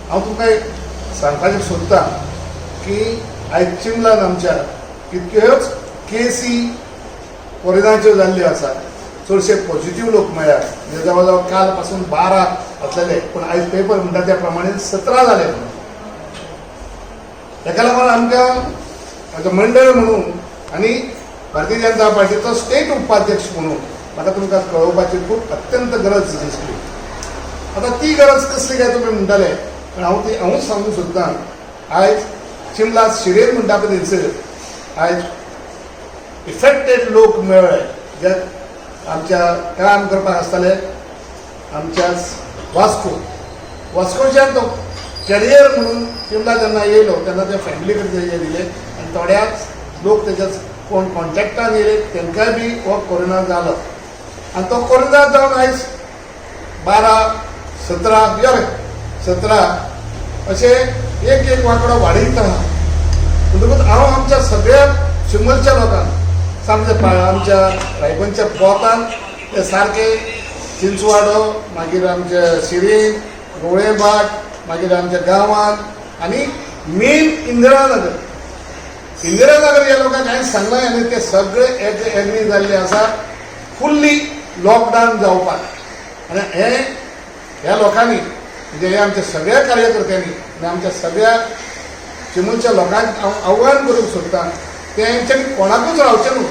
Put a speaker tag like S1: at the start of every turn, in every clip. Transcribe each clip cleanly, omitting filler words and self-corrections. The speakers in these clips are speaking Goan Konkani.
S1: हांव तुमकां एक सांगपाचें सोदतां की आयज चिंबलान आमच्या कितक्योच केसी कोरोनाच्यो जाल्ल्यो आसात. चडशे पॉझिटीव लोक मेळ्ळ्यात, म्हणजे जवळ जवळ काल पासून 12 आसलेले, पूण आयज पेपर म्हणटा त्या प्रमाणे 17 जाले म्हणून. ताका लागून आमकां एज अ मंडळ म्हणून आनी भारतीय जनता पार्टीचो स्टेट उपाध्यक्ष म्हणून म्हाका तुमकां कळोवपाची खूब अत्यंत गरज दिसली. आतां ती गरज कसली काय तुमी म्हणटाले, पण हांव ती हांवूच सांगूंक सोदतां. आयज चिमला शिरेन म्हणटा पळय, थंयसर आयज इफेक्टेड लोक मेळ्ळे, जे आमच्या काम करपाक आसताले आमच्या वास्को. वास्कोच्यान तो कॅरियर म्हणून चिमला जेन्ना येयलो तेन्ना ते फॅमिली कडेन हे दिले आनी थोड्याच लोक तेच्या कोण कॉन्टॅक्टान येयले, तांकांय बी हो कोरोना जालो. आनी तो कोरोना जावन आयज 12, 17, यो रे, 17 अशें एक एक वांकडो वाडयत आहा. म्हणटकूच हांव आमच्या सगळ्या शिमलच्या लोकांक, सामके आमच्या रायबनच्या पोतान ते सारके चिंचवाडो, मागीर आमच्या शिरीन, गोळेभाट, मागीर आमच्या गांवांत आनी मेन इंदिरानगर. इंदिरानगर ह्या लोकांक हांवें सांगलां आनी ते सगळे एग्री जाल्ले आसा फुल्ली लॉकडावन जावपाक. आनी हे ह्या लोकांनी, म्हणजे हे आमच्या सगळ्या कार्यकर्त्यांनी आनी आमच्या सगळ्या चिमूलच्या लोकांक हांव आव्हान करूंक सोदतां, तेंच्यांनी कोणाकूच रावचें न्हू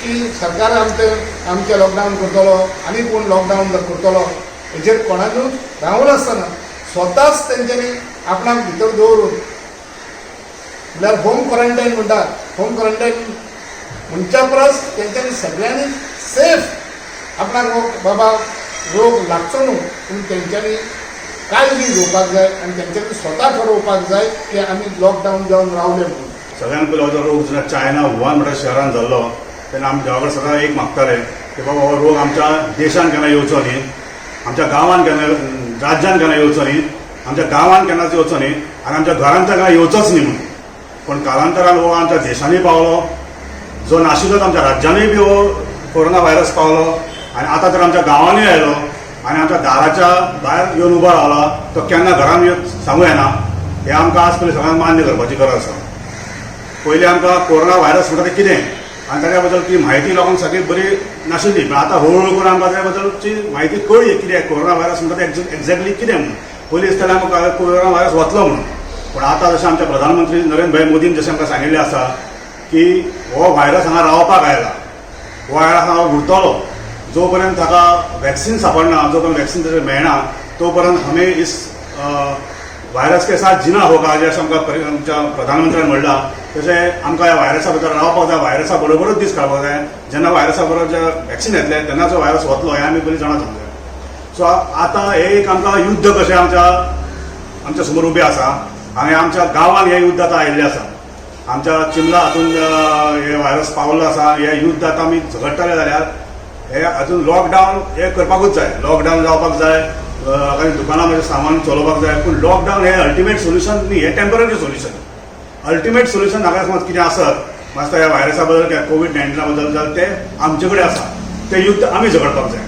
S1: की सरकार आमचें आमचें लॉकडावन करतलो आनी कोण लॉकडावन करतलो. हेचेर कोणाकूच रावनासतना स्वताच तेंच्यांनी आपणाक भितर दवरून, म्हणल्यार होम क्वॉरंटायन म्हणटा, होम क्वॉरंटायन म्हणच्या परस तेंच्यांनी सगळ्यांनी सेफ आपणाक हो बाबा रोग लागचो न्हू पूण तेंच्यांनी काळजी घेवपाक जाय आनी तेंच्यांनी स्वता ठरोवपाक जाय की आमी लॉकडावन जावन रावले म्हणून.
S2: सगळ्यान पयलो हो जो रोग जेन्ना चायना वुहान म्हणटा शहरान जाल्लो तेन्ना आमी देवा कडेन सदां एक मागताले की बाबा, हो रोग आमच्या देशान केन्ना येवचो न्ही, आमच्या गांवान केन्ना, राज्यान केन्ना येवचो न्ही, आमच्या गांवान केन्नाच येवचो न्ही आनी आमच्या घरान तर केन्ना येवचोच न्ही म्हणून. पण कालांतरान हो आमच्या देशांनी पावलो, जो नाशिल्लो आमच्या राज्यानूय बी हो कोरोना व्हायरस पावलो आनी आतां तर आमच्या गांवांनी आयलो आनी आमच्या दाराच्या भायर येवन उबो रावला. तो केन्ना घरान येवन सांगू येना. हें आमकां आज पयलीं सगळ्यांक मान्य करपाची गरज आसा. पयलीं आमकां कोरोना व्हायरस म्हणटा तें कितें आनी ताच्या बद्दल ती म्हायती लोकांक सारकी बरी नाशिल्ली, पण आतां हळूहळू करून आमकां त्या बद्दलची म्हायती कळ्ळी, कितें कोरोना व्हायरस म्हणटा तें एक्झॅक्टली कितें म्हणून. पयलीं दिसतालें आमकां कोरोना व्हायरस वतलो म्हणून, पण आतां जशें आमच्या प्रधानमंत्री नरेंद्र भाई मोदीन जशें आमकां सांगिल्लें आसा की हो व्हायरस हांगा रावपाक आयला, हो व्हायरस हांगा उरतलो जो पर्यंत ताका वॅक्सिन सापडना, जो पर्यंत वॅक्सिन ताका मेळना, तो पर्यंत हमें इस व्हायरस के साथ जीना होगा. जें आमकां आमच्या प्रधानमंत्र्यान म्हणलां, तशें आमकां ह्या व्हायरसा बद्दल रावपाक जाय, व्हायरसा बरोबरूच दीस काडपाक जाय. जेन्ना व्हायरसा बरोबर जे वॅक्सिन येतलें तेन्नाच व्हायरस वतलो, हें आमी बरी जाणा जावंक जाय. सो आतां हें एक आमकां युद्ध कशें आमच्या आमच्या समोर उबें आसा आनी आमच्या गांवान हें युद्ध आतां आयिल्लें आसा. आमच्या चिमला हातून हें व्हायरस पावल्लो आसा. हें युद्ध आतां आमी झगडटले जाल्यार हे अजून लॉकडावन हे करपाकूच जाय. लॉकडावन जावपाक जाय, लोकांनी दुकानां मध्ये सामान चलोवपाक जाय, पूण लॉकडावन हे अल्टिमेट सोल्युशन न्ही, हे टेम्पररी सोल्युशन. अल्टिमेट सोल्युशन म्हाका समज कितें आसत मातसो ह्या व्हायरसा बद्दल किंवा कोवीड 19 बद्दल जाल्यार ते आमचे कडेन आसा. तें युद्ध आमी झगडपाक जाय.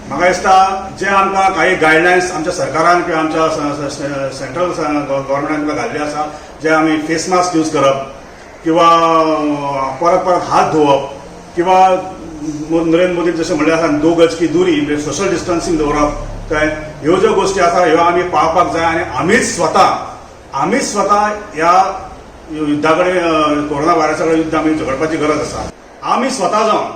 S2: म्हाका दिसता जे आमकां काही गायडलायन्स आमच्या सरकारान किंवा आमच्या सेंट्रल गव्हर्मेंटान आमकां घाल्ले आसा, जे आमी फेस मास्क यूज करप किंवा परत परत हात धुवप किंवा नरेंद्र मोदीन जशें म्हणलें आसा, दो गज की दुरी, म्हणजे सोशल डिस्टन्सिंग दवरप, काय ह्यो ज्यो गोश्टी आसा ह्यो आमी पाळपाक जाय आनी आमीच स्वता ह्या युद्धा कडेन, कोरोना व्हायरसा कडेन युद्ध आमी झगडपाची गरज आसा. आमी स्वता जावन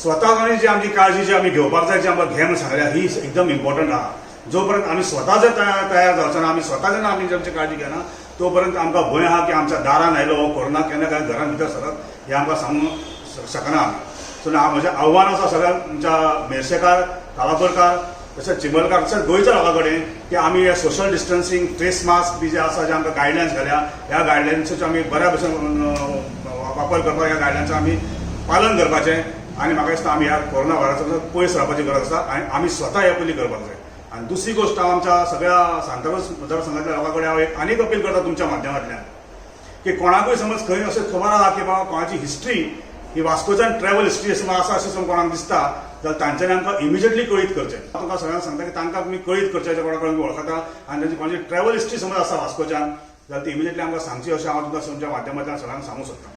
S2: स्वता जावन जी आमची काळजी जी आमी घेवपाक जाय, जी आमकां घे म्हूण सांगल्या, ही एकदम इम्पॉर्टंट आहा. जो पर्यंत आमी स्वता जर तयार तयार जावचे ना, आमी स्वता जेन्ना आमी आमची काळजी घेना, तो पर्यंत आमकां भंय आहा की आमच्या दारान आयलो हो कोरोना केन्ना काय घरान भितर सरत हें आमकां सांगूंक शकना आमी. सो म्हजें आव्हान आसा सगळ्या आमच्या मेरशेकार, कालापूरकार, तशेंच चिंबलकार, तशेंच गोंयच्या लोकां कडेन की आमी हे सोशल डिस्टन्सिंग, फेस मास्क बी जे आसा, जे आमकां गायडलायन्स घाल्या, ह्या गायडलायन्साचो आमी बऱ्या भशेन वापर करपाक, ह्या गायडलायन्साचें आमी पालन करपाचें आनी म्हाका दिसता आमी ह्या कोरोना व्हायरसाचो पयस रावपाची गरज आसा आनी आमी स्वता हे पयलीं करपाक जाय. आनी दुसरी गोश्ट, हांव आमच्या सगळ्या सांताक्रूज मतदारसंघातल्या लोकां कडेन हांव एक आनीक अपील करता तुमच्या माध्यमांतल्यान की कोणाकूय समज खंय अशें खबर आहा की बाबा कोणाची हिस्ट्री ही वास्कोच्यान ट्रॅवल हिस्ट्री अशें आसा, अशें समज कोणाक दिसता जाल्यार जाल्यार तांच्यांनी आमकां इमिजिएटली कळीत करचें. हांव तुमकां सगळ्यांक सांगता की तांकां तुमी कळीत करचें, जे कोणा कडेन वळखता आनी तांची कोणाची ट्रॅवल हिस्ट्री समज आसा वास्कोच्यान जाल्यार ती इमिजिएटली आमकां सांगची, अशें हांव तुमकां तुमच्या माध्यमांतल्यान सगळ्यांक सांगूंक सोदतां.